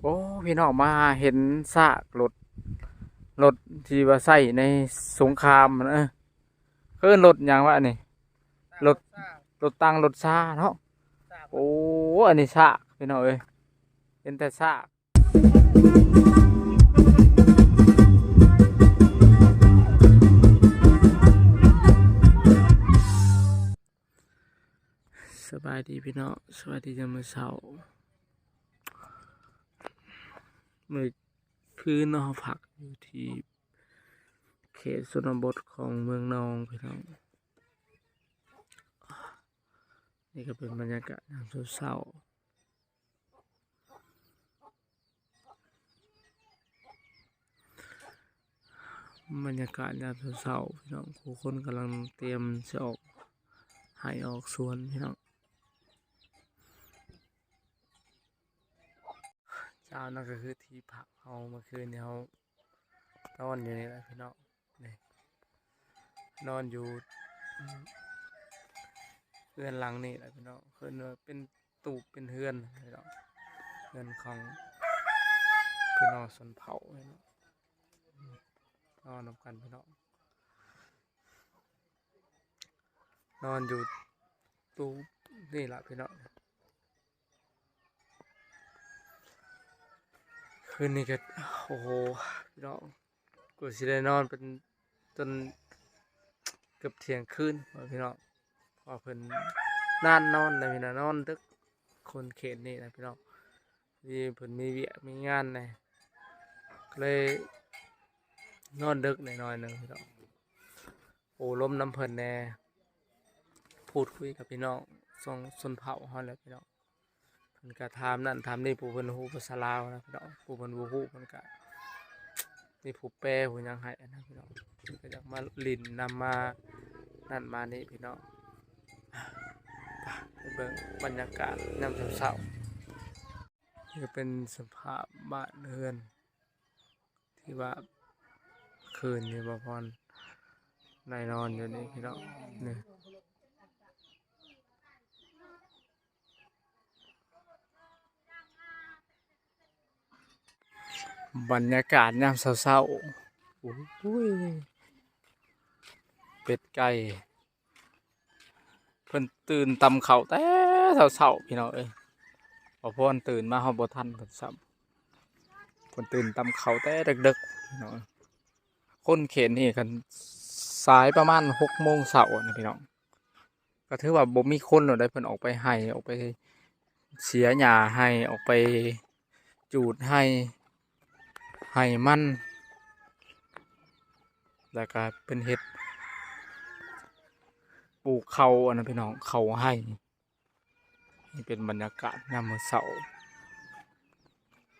ອ້ ພີ່ນ້ອງ ມາເຫັນຊາກລົດ ລົດທີ່ວ່າໃຊ້ໃນສົງຄາມຫັ້ນນະ. ເອີ້ນລົດຫຍັງວະອັນນີ້? ລົດ ລົດຕັງ ລົດຊາເນາະ. ໂອ້ ອັນນີ້ຊາກ ພີ່ນ້ອງເອີຍ ເຫັນແຕ່ຊາກ. ສະບາຍດີພີ່ນ້ອງ ສະບາຍດີຍາມມື້ເຊົ້າ. ມື້ຄືນເນາະ ເຮົາພັກຢູ່ທີ່ເຂດຊົນນະບົດຂອງເມືອງນອງ ພີ່ນ້ອງ. ນີ້ກໍເປັນບັນຍາກາດຍາມເຊົ້າໆ. ບັນຍາກາດຍາມເຊົ້າໆ ພີ່ນ້ອງ ຜູ້ຄົນກຳລັງຕຽມຊິອອກໄຮ່ອອກສວນ ພີ່ນ້ອງ. ເຈົ້າ ນັ້ນກໍຄືທີ່ພັກເຮົາ ເມື່ອຄືນນີ້ເຮົານອນຢູ່ນີ້ແຫຼະ ພີ່ນ້ອງ. ນີ້ ນອນຢູ່ເຮືອນຫຼັງນີ້ແຫຼະ ພີ່ນ້ອງ. ເພິ່ນວ່າເປັນຕູບເປັນເຮືອນ ພີ່ນ້ອງ ເຮືອນຂອງພີ່ນ້ອງຊົນເຜົ່າ ພີ່ນ້ອງ ນອນນຳກັນ ພີ່ນ້ອງ. ນອນຢູ່ຕູ້ນີ້ລະພີ່ນ້ອງ. ຄືນນີ້ກໍ ໂອ້ໂຫ ພີ່ນ້ອງ ກວ່າຊິໄດ້ນອນເປັນຈົນເກືອບທ່ຽງຄືນພີ່ນ້ອງ ເພາະວ່າເພິ່ນນານນອນນະພີ່ນ້ອງ ນອນດຶກ ຄົນເຂດນີ້ນະພີ່ນ້ອງ. ທີ່ເພິ່ນມີວຽກມີງານແດ່ ກໍເລີຍນອນດຶກໜ້ອຍໜຶ່ງພີ່ນ້ອງ. ໂອ້ລົມນຳເພິ່ນແດ່ ພູດຄຸຍກັບພີ່ນ້ອງຊົນ ຊົນເຜົ່າເຮົາແຫຼະພີ່ນ້ອງ. ເພິ່ນກໍຖາມນັ້ນຖາມນີ້ ຜູ້ເພິ່ນຮູ້ພາສາລາວນະພີ່ນ້ອງ ຜູ້ເພິ່ນບໍ່ຮູ້ເພິ່ນກໍມີຜູ້ແປຜູ້ຫຍັງໃຫ້ນະພີ່ນ້ອງ. ເພິ່ນກໍຢາກມາຫຼິ້ນນຳ ມານັ້ນມານີ້ພີ່ນ້ອງ. ໄປເບິ່ງບັນຍາກາດຍາມເຊົ້າໆ. ນີ້ກໍເປັນສະພາບບ້ານເຮືອນທີ່ວ່າຄືນນີ້ບ່າວພອນໄດ້ນອນຢູ່ນີ້ພີ່ນ້ອງ. ນີ້ ບັນຍາກາດຍາມເຊົ້າໆ ໂອ້ຍ ເປັດໄກ່ ເພິ່ນຕື່ນຕຳເຂົ້າແຕ່ເຊົ້າໆ ພີ່ນ້ອງເອີຍ. ບ່າວພອນຕື່ນມາຮອດບໍ່ທັນເພິ່ນຊ້ຳ ເພິ່ນຕື່ນຕຳເຂົ້າແຕ່ເດິກໆ ພີ່ນ້ອງ. ຄົນເຂດນີ້ຄັນສາຍປະມານຫົກໂມງເຊົ້ານະພີ່ນ້ອງ ກໍຖືວ່າບໍ່ມີຄົນແລ້ວໃດ໋. ເພິ່ນອອກໄປໄຮ່ ອອກໄປເສຍຫຍ້າໄຮ່ ອອກໄປຈູດໄຮ່ ໄຮ່ມັນ ແລ້ວກໍເພິ່ນເຮັດປູກເຂົ້າ ອັນນັ້ນພີ່ນ້ອງ ເຂົ້າໄຮ່. ນີ້ເປັນບັນຍາກາດຍາມມື້ເຊົ້າ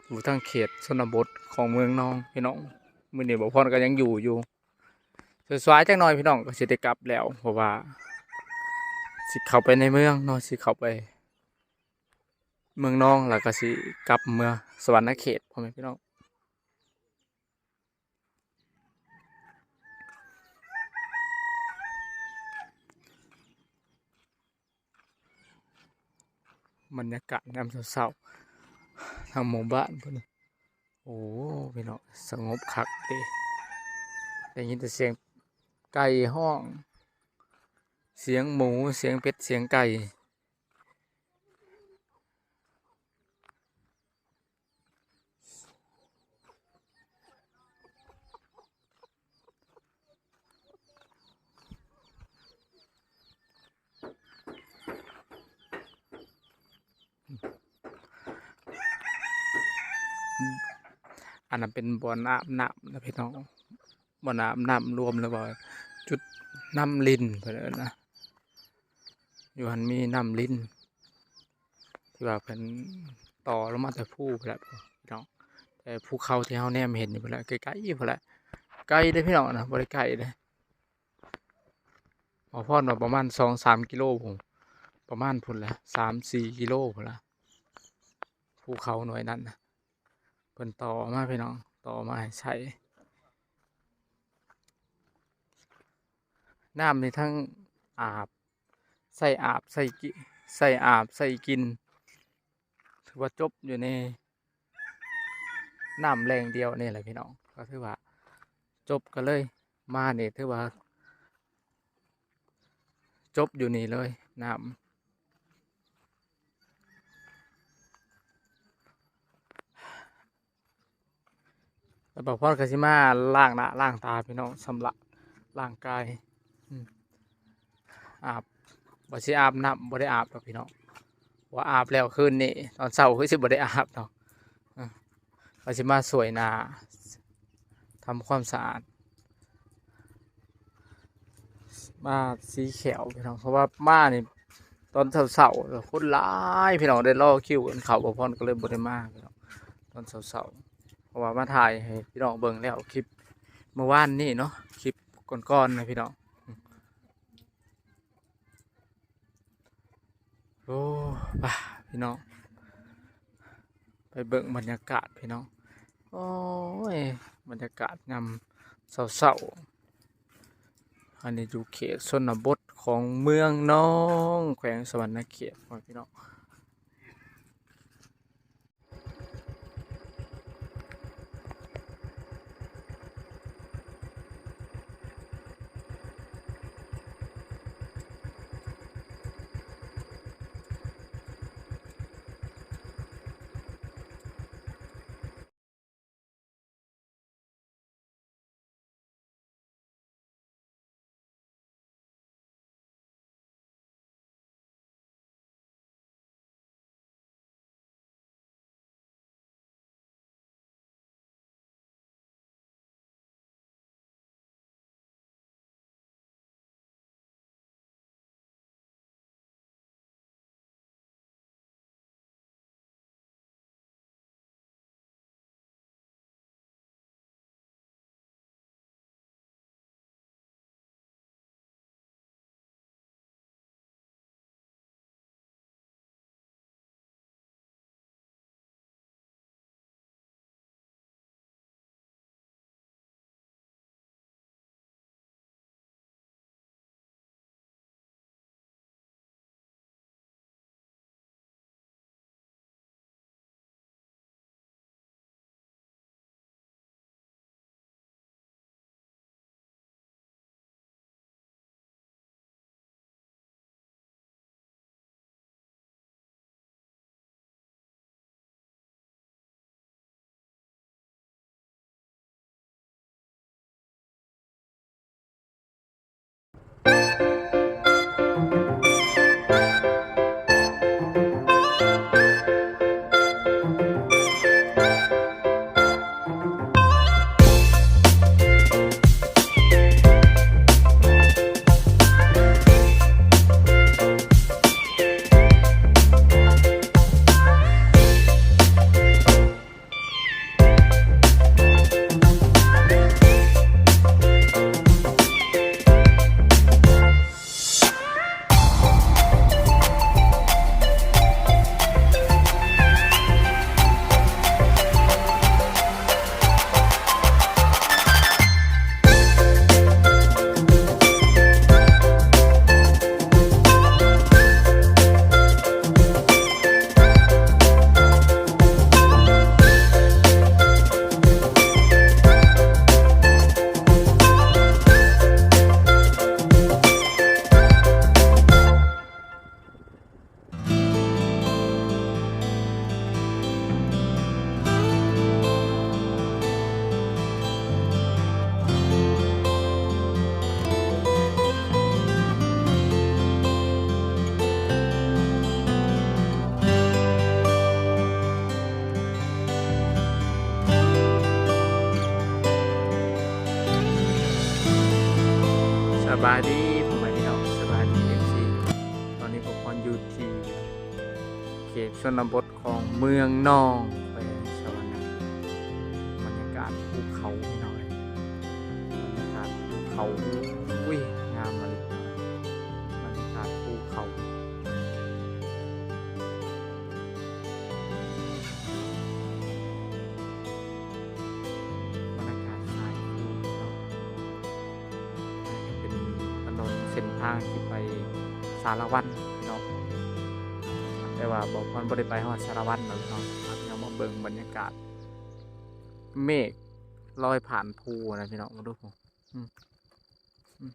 ຢູ່ທາງເຂດຊົນນະບົດຂອງເມືອງນອງພີ່ນ້ອງ. ມື້ນີ້ບ່າວພອນກໍຍັງຢູ່ຢູ່ ສວາຍໆ ຈັກໜ່ອຍພີ່ນ້ອງ ກໍຊິໄດ້ກັບແລ້ວ ເພາະວ່າຊິເຂົ້າໄປໃນເມືອງເນາະ ຊິເຂົ້າໄປເມືອງນອງ ແລ້ວກໍຊິກັບເມືອສະຫວັນນະເຂດ ພໍ່ແມ່ພີ່ນ້ອງ. ບັນຍາກາດຍາມເຊົ້າໆ ທາງໝູ່ບ້ານເພິ່ນ ໂອ້ ພີ່ນ້ອງ ສະຫງົບຄັກເດ ໄດ້ຍິນແຕ່ສຽງໄກ່ຮ້ອງ ສຽງໝູ ສຽງເປັດ ສຽງໄກ່. ອັນນັ້ນເປັນບ່ອນອາບນ້ຳນະພີ່ນ້ອງ ບ່ອນອາບນ້ຳລວມ ຫຼືວ່າຈຸດນ້ຳລິນເພິ່ນເອີ້ນນະ. ຢູ່ຫັ້ນມີນ້ຳລິນ ທີ່ວ່າເພິ່ນຕໍ່ລົງມາແຕ່ພູພຸ້ນແຫຼະພີ່ນ້ອງ ແຕ່ພູເຂົາທີ່ເຮົາແນມເຫັນຢູ່ພຸ້ນແຫຼະ ໄກໆ ພຸ້ນແຫຼະ. ໄກເດ້ພີ່ນ້ອງນະ ບໍ່ໄດ້ໃກ້ເດ້ ບ່າວພອນວ່າປະມານສອງສາມກິໂລພຸ້ນ ປະມານພຸ້ນແຫຼະ ສາມສີ່ກິໂລພຸ້ນລະ ພູເຂົາໜ່ວຍນັ້ນນະ. ເພິ່ນຕໍ່ມາພີ່ນ້ອງ ຕໍ່ມາໃຫ້ໃຊ້ ນ້ຳນີ້ທັງອາບ ໃຊ້ອາບ ໃຊ້ກິ ໃຊ້ອາບ ໃຊ້ກິນ ຖືວ່າຈົບຢູ່ໃນ ນ້ຳແຫຼ່ງດຽວນີ້ແຫຼະພີ່ນ້ອງ. ກໍຖືວ່າຈົບກັນເລີຍ ມານີ້ຖືວ່າຈົບຢູ່ນີ້ເລີຍ ນ້ຳ. ແລ້ວບ່າວພອນກໍຊິມາລ້າງໜ້າລ້າງຕາພີ່ນ້ອງ ຊຳລະຮ່າງກາຍ ອາບ ວ່າຊິອາບນ້ຳ ບໍ່ໄດ້ອາບດອກພີ່ນ້ອງ ວ່າອາບແລ້ວຄືນນີ້ ຕອນເຊົ້າຄືຊິບໍ່ໄດ້ອາບດອກ. ວ່າຊິມາຊ່ວຍໜ້າ ທຳຄວາມສະອາດ ມາສີແຂ້ວພີ່ນ້ອງ ເພາະວ່າມານີ້ຕອນເຊົ້າໆ ຄົນຫຼາຍພີ່ນ້ອງ ໄດ້ລໍຄິວກັນເຂົ້າ ບ່າວພອນກໍເລີຍບໍ່ໄດ້ມາພີ່ນ້ອງ ຕອນເຊົ້າໆ ເພາະວ່າມາຖ່າຍໃຫ້ພີ່ນ້ອງເບິ່ງແລ້ວ ຄລິບເມື່ອວານນີ້ເນາະ ຄລິບກ່ອນໆນະພີ່ນ້ອງ. ໂອ້ ໄປພີ່ນ້ອງ ໄປເບິ່ງບັນຍາກາດພີ່ນ້ອງ. ໂອ້ຍ ບັນຍາກາດຍາມເຊົ້າໆ ອັນນີ້ຢູ່ເຂດຊົນນະບົດຂອງເມືອງນອງ ແຂວງສະຫວັນນະເຂດ ພໍ່ແມ່ພີ່ນ້ອງ. ສະບາຍດີພໍ່ແມ່ພີ່ນ້ອງ ສະບາຍດີ ເອັຟຊີ ຕອນນີ້ພວກເຮົາຢູ່ທີ່ເຂດຊົນນະບົດຂອງເມືອງນອງ ແຂວງສະຫວັນນະເຂດ ບັນຍາກາດພູເຂົາພີ່ນ້ອງເອີຍ ບັນຍາກາດພູເຂົາ ອຸ້ຍ ງາມມາກເລີຍ ບັນຍາກາດພູເຂົາ. ບັນຍາກາດຊາຍພູເນາະ ເປັນຖະໜົນເສັ້ນທາງທີ່ໄປສາລະວັນເນາະ ແຕ່ວ່າບໍ່ ມັນບໍ່ໄດ້ໄປຮອດສາລະວັນເນາະ ເຮົາມາເບິ່ງບັນຍາກາດ ເມກລອຍຜ່ານພູນະພີ່ນ້ອງ ເບິ່ງດູ ອືມ ອືມ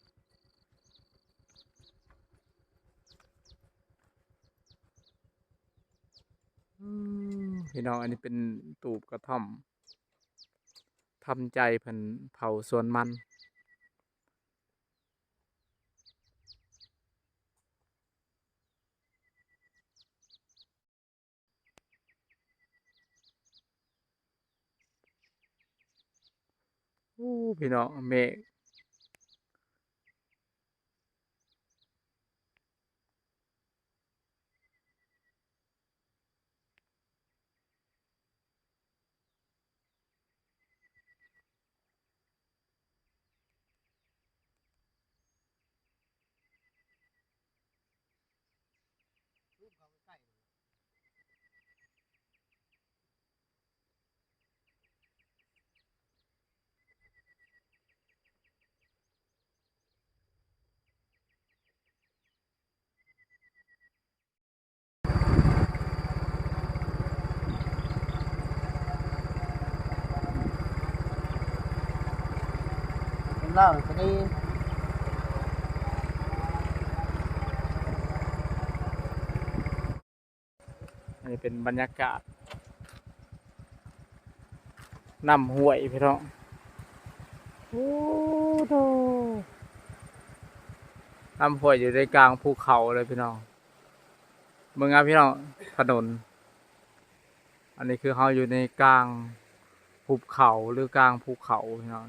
ອືມ ພີ່ນ້ອງ ອັນນີ້ເປັນຕູບກະທ່ອມ ທຳໃຈເພິ່ນເຜົາສວນມັນ. ໂອ້ ພີ່ນ້ອງ ເມກ ເປັນລາວນີ້ກໍດີ. ອັນນີ້ເປັນບັນຍາກາດນ້ຳຫ້ວຍພີ່ນ້ອງ. ໂອ້ໂດ ນ້ຳຫ້ວຍຢູ່ໃນກາງພູເຂົາເລີຍພີ່ນ້ອງ. ເບິ່ງເອົາພີ່ນ້ອງ ຖະໜົນ ອັນນີ້ຄືເຮົາຢູ່ໃນກາງຫຸບເຂົາ ຫຼື ກາງພູເຂົາພີ່ນ້ອງ.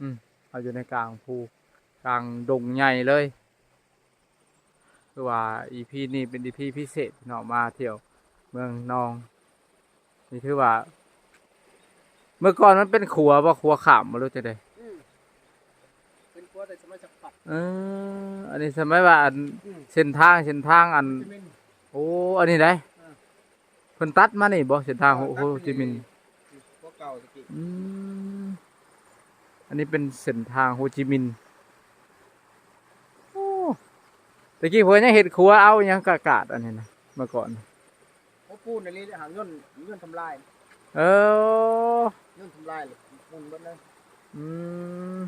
ອືມ ເຮົາຢູ່ໃນກາງພູ ກາງດົງໃຫຍ່ເລີຍ. ຄືວ່າອີພີນີ້ເປັນອີພີພິເສດເນາະ ມາທ່ຽວເມືອງນອງ. ນີ້ຖືວ່າ ເມື່ອກ່ອນມັນເປັນຂົວບໍ່? ຂົວຂ້າມບໍ່ ຫຼື ຈັ່ງໃດ? ອືມ ເປັນຂົວແຕ່ສະໄໝຈັກກະພັດ. ເອີ ອັນນີ້ສະໄໝວ່າອັນ ອືມ ເສັ້ນທາງ ເສັ້ນທາງອັນ ໂອ້ ອັນນີ້ໃດ ເອີ ເພິ່ນຕັດມານີ້ບໍ່ ເສັ້ນທາງໂຮ ເອີ ຕັດມານີ້ ໂຮຈິມິນ ພວກເກົ່າຕະກີ້. ອືມ ອັນນີ້ເປັນເສັ້ນທາງໂຮຈິມິນ. ໂອ້ ຕະກີ້ເພິ່ນຍັງເຮັດຂົວເອົາຫຍັງກະກາດອັນນີ້ນະ ເມື່ອກ່ອນ. ໂອ້ ປູນອີ່ຫຼີ ຫາກຍ້ອນ ຍ້ອນທຳລາຍ. ເອີ ຍ້ອນທຳລາຍ ປູນເບິດເລີຍ. ອືມ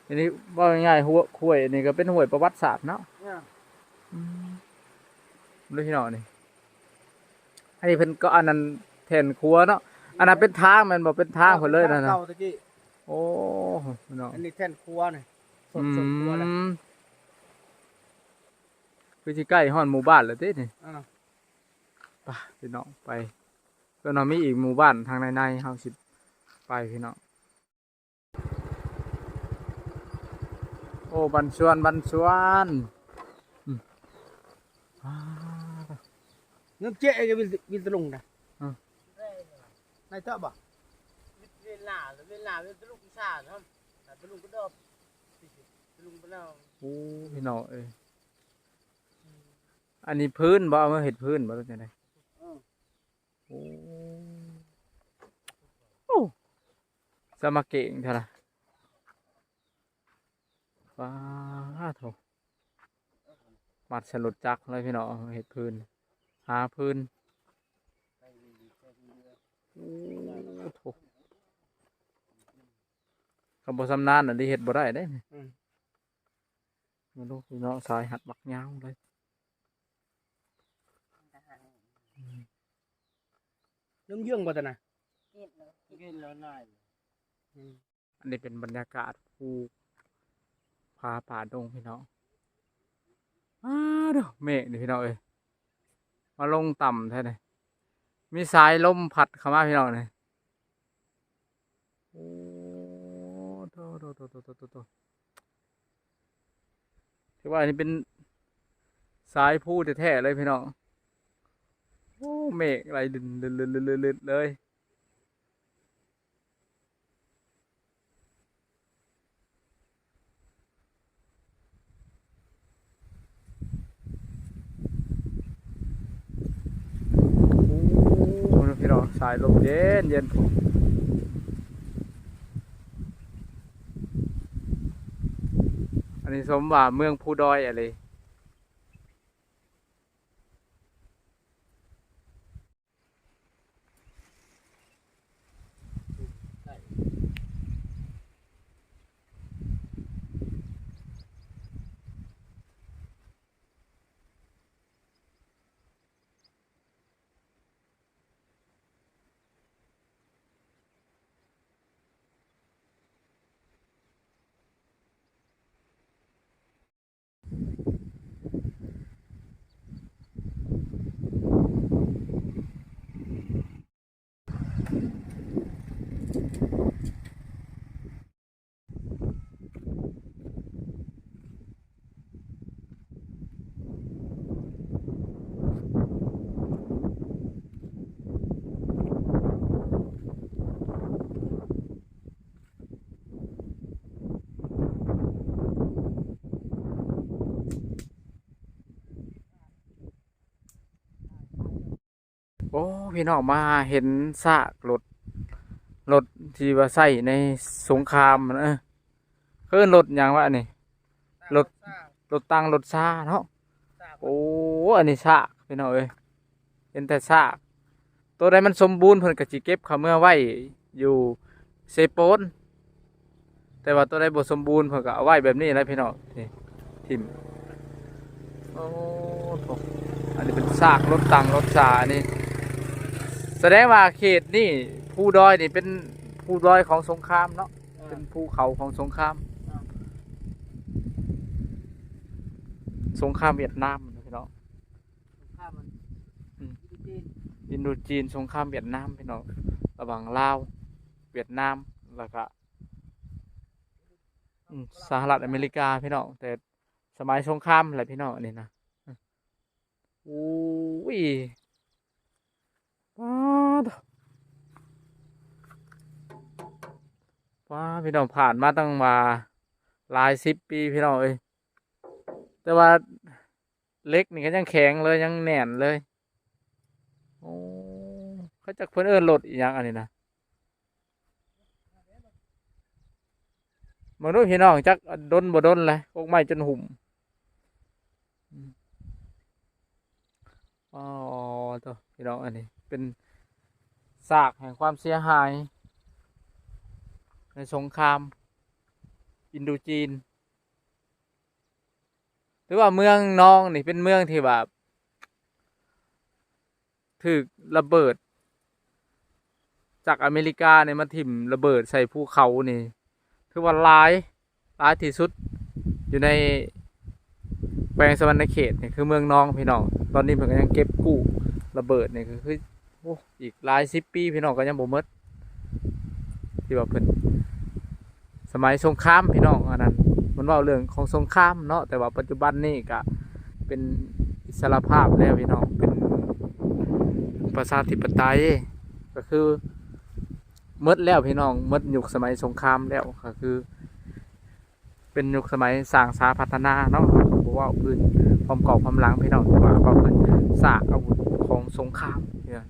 ອັນນີ້ເວົ້າງ່າຍໆ ຫ້ວຍ ຫ້ວຍອັນນີ້ກໍເປັນຫ້ວຍປະຫວັດສາດເນາະ. ອືມ ເບິ່ງພີ່ນ້ອງນີ້ ອັນນີ້ເພິ່ນກໍອັນນັ້ນແທ່ນຂົວເນາະ. ອັນນັ້ນເປັນທາງແມ່ນບໍ່? ເປັນທາງເພິ່ນເລີຍນັ້ນນະ. ເອີ ເປັນທາງເກົ່າຕະກີ້. ໂອ້ ພີ່ນ້ອງ ອັນນີ້ແທ່ນຄົວນີ້ ອືມ ສົມຄົວແລ້ວ ຄືຊິໃກ້ຮອດໝູ່ບ້ານແລ້ວຕິນີ້. ອ່າ ໄປພີ່ນ້ອງ ໄປ ເພິ່ນວ່າມີອີກໝູ່ບ້ານທາງໃນໆ ເຮົາຊິໄປພີ່ນ້ອງ. ໂອ້ ບັນຊວນ ບັນຊວນ ອືມ ອ່າ ເງິນເຈະ ວິນ ວິນຕະລຸງນະ. ອືມ ນາຍເຕາະບໍ່? ວິນ ວິນລາ ວິນລາ ວິນຕະລຸງຊານະ ຕະລຸງກະດອບ ຕະລຸງປະນາວ. ໂອ້ ພີ່ນ້ອງເອີຍ ອັນນີ້ພື້ນບໍ່? ເອົາມາເຮັດພື້ນບໍ່ ຫຼືຈັ່ງໃດ? ເອີ ໂອ້ ໂອ້ ສະມາເກງເທົ່າລະ ປາໂທ ມັດໃສ່ລົດຈັກເລີຍພີ່ນ້ອງ ເຮັດພື້ນ ຫາພື້ນ. ໂອ້ໂທ ຄັນບໍ່ຊຳນານອັນນີ້ເຮັດບໍ່ໄດ້ເດ້. ອືມ ເບິ່ງດູພີ່ນ້ອງ ສາຍຮັດບັກຍາວເລີຍ. ອືມ ເຫືອງບໍ່ຕະນະ? ກິນແລ້ວ ກິນແລ້ວນາຍ. ອືມ ອັນນີ້ເປັນບັນຍາກາດພູຜາປ່າດົງພີ່ນ້ອງ. ອ້າໂດ ເມກນີ້ພີ່ນ້ອງເອີຍ ມາລົງຕ່ຳແທ້ນີ້ ມີສາຍລົມພັດເຂົ້າມາພີ່ນ້ອງນີ້. ໂອ້ ໂຕ ໂຕ ຖືວ່າອັນນີ້ເປັນສາຍພູແທ້ໆເລີຍພີ່ນ້ອງ. ໂອ້ ເມກໄຫຼດຶນໆໆໆເລີຍ. ໂອ້ ພີ່ນ້ອງ ສາຍລົມເຢັນໆ ພຸ້ນ ອັນນີ້ສົມວ່າເມືອງພູດອຍອີ່ຫຼີ. ພີ່ນ້ອງມາເຫັນຊາກລົດ ລົດທີ່ວ່າໃຊ້ໃນສົງຄາມນະ ເອີ້ນລົດຫຍັງວະອັນນີ້? ລົດ ລົດຕັງລົດຊາເນາະ. ໂອ້ ອັນນີ້ຊາກພີ່ນ້ອງເອີຍ ເຫັນແຕ່ຊາກ. ໂຕໃດມັນສົມບູນເພິ່ນກໍຊິເກັບເຂົ້າເມືອໄວ້ຢູ່ເຊໂປນ ແຕ່ວ່າໂຕໃດບໍ່ສົມບູນເພິ່ນກໍເອົາໄວ້ແບບນີ້ແຫຼະພີ່ນ້ອງ ນີ້ ຖິ້ມ. ໂອ້ ອັນນີ້ເປັນຊາກລົດຕັງລົດຊາ ອັນນີ້ສະແດງວ່າເຂດນີ້ ພູດອຍນີ້ເປັນພູດອຍຂອງສົງຄາມເນາະ ເປັນພູເຂົາຂອງສົງຄາມ ສົງຄາມຫວຽດນາມພີ່ນ້ອງ. ສງຄາມມັນ ອືມ ອິນໂດຈີນ ອິນໂດຈີນ ສົງຄາມຫວຽດນາມພີ່ນ້ອງ ລະຫວ່າງລາວ ຫວຽດນາມ ແລ້ວກະ ອືມ ສະຫະລັດອາເມລິກາພີ່ນ້ອງ ແຕ່ສະໄໝສົງຄາມແຫຼະພີ່ນ້ອງ ອັນນີ້ນະ. ໂອ້ຍ ປາດ ປາດ ພີ່ນ້ອງ ຜ່ານມາຕັ້ງວ່າຫຼາຍສິບປີພີ່ນ້ອງເອີຍ ແຕ່ວ່າ ເຫຼັກນີ້ກໍຍັງແຂງເລີຍ ຍັງແໜ້ນເລີຍ. ໂອ້ ເຂົາຈັກເພິ່ນເອີ້ນລົດອີ່ຫຍັງອັນນີ້ນະ ເບິ່ງດູພີ່ນ້ອງ ຈັກດົນບໍ່ດົນແຫຼະ ກົກໄມ້ຈົນຫຸ້ມ. ອໍ ໂທ້ ພີ່ນ້ອງ ອັນນີ້ເປັນຊາກແຫ່ງຄວາມເສຍຫາຍໃນສົງຄາມອິນໂດຈີນ. ຖືວ່າເມືອງນອງນີ້ເປັນເມືອງທີ່ວ່າຖືກລະເບີດ ຈາກອາເມລິການີ້ມາຖິ້ມລະເບີດໃສ່ພູເຂົານີ້ ຖືວ່າຫຼາຍ ຫຼາຍທີ່ສຸດຢູ່ໃນແຂວງສະຫວັນນະເຂດນີ້ ຄືເມືອງນອງພີ່ນ້ອງ. ຕອນນີ້ເພິ່ນກໍຍັງເກັບກູ້ລະເບີດນີ້ ກໍຄື ໂອ້ ອີກຫຼາຍສິບປີພີ່ນ້ອງ ກໍຍັງບໍ່ໝົດ ທີ່ວ່າເພິ່ນ ສະໄໝສົງຄາມພີ່ນ້ອງ ອັນນັ້ນມັນເວົ້າເລື່ອງຂອງສົງຄາມເນາະ ແຕ່ວ່າປັດຈຸບັນນີ້ກະເປັນອິດສະຫຼະພາບແລ້ວພີ່ນ້ອງ ເປັນປະຊາທິປະໄຕ ກໍຄືໝົດແລ້ວພີ່ນ້ອງ ໝົດຍຸກສະໄໝສົງຄາມແລ້ວ ກໍຄື ເປັນຍຸກສະໄໝສ້າງສາພັດທະນາເນາະ. ເຮົາກໍບໍ່ເວົ້າພື້ນຄວາມເກົ່າຄວາມຫຼັງພີ່ນ້ອງ ແຕ່ວ່າເວົ້າພື້ນຊາກອາວຸດຂອງສົງຄາມ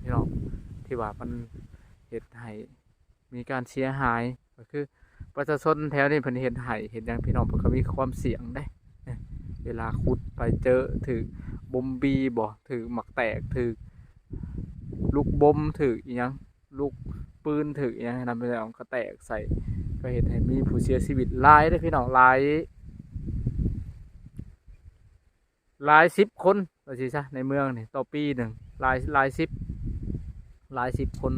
ພີ່ນ້ອງ ທີ່ວ່າມັນເຮັດໃຫ້ມີການເສຍຫາຍ ກໍຄືປະຊາຊົນແຖວນີ້ເພິ່ນເຮັດໄຮ່ເຮັດຫຍັງພີ່ນ້ອງ ເພິ່ນກໍມີຄວາມສ່ຽງເດ້ ເວລາຂຸດໄປເຈີຖືກບົມບີບໍ ຖືກໝາກແຕກ ຖືກລູກບົມ ຖືກອີ່ຫຍັງ ລູກປືນຖືກອີ່ຫຍັງນຳໄປແລ້ວ ມັນກໍແຕກໃສ່ ກໍເຮັດໃຫ້ມີຜູ້ເສຍຊີວິດຫຼາຍເດ້ພີ່ນ້ອງ ຫຼາຍ ຫຼາຍສິບຄົນວ່າຊີ້ຊະ ໃນເມືອງນີ້ຕໍ່ປີໜຶ່ງ ຫຼາຍ ຫຼາຍສິບ ຫຼາຍສິບຄົນ.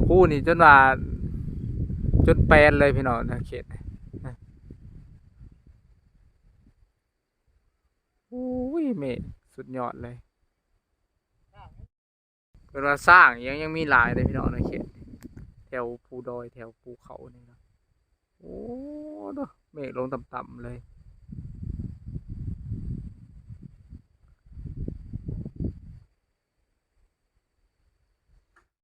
ພູນີ້ຈົນວ່າ ຈົນແປນເລີຍພີ່ນ້ອງ ໃນເຂດ ໂອ້ຍ ເມກສຸດຍອດເລີຍ. ເພິ່ນວ່າຊ້າງຍັງ ຍັງມີຫຼາຍເດ້ພີ່ນ້ອງ ໃນເຂດແຖວພູດອຍ ແຖວພູເຂົານີ້ນະ. ໂອ້ ໂທ້ ເມກລົງຕ່ຳໆເລີຍ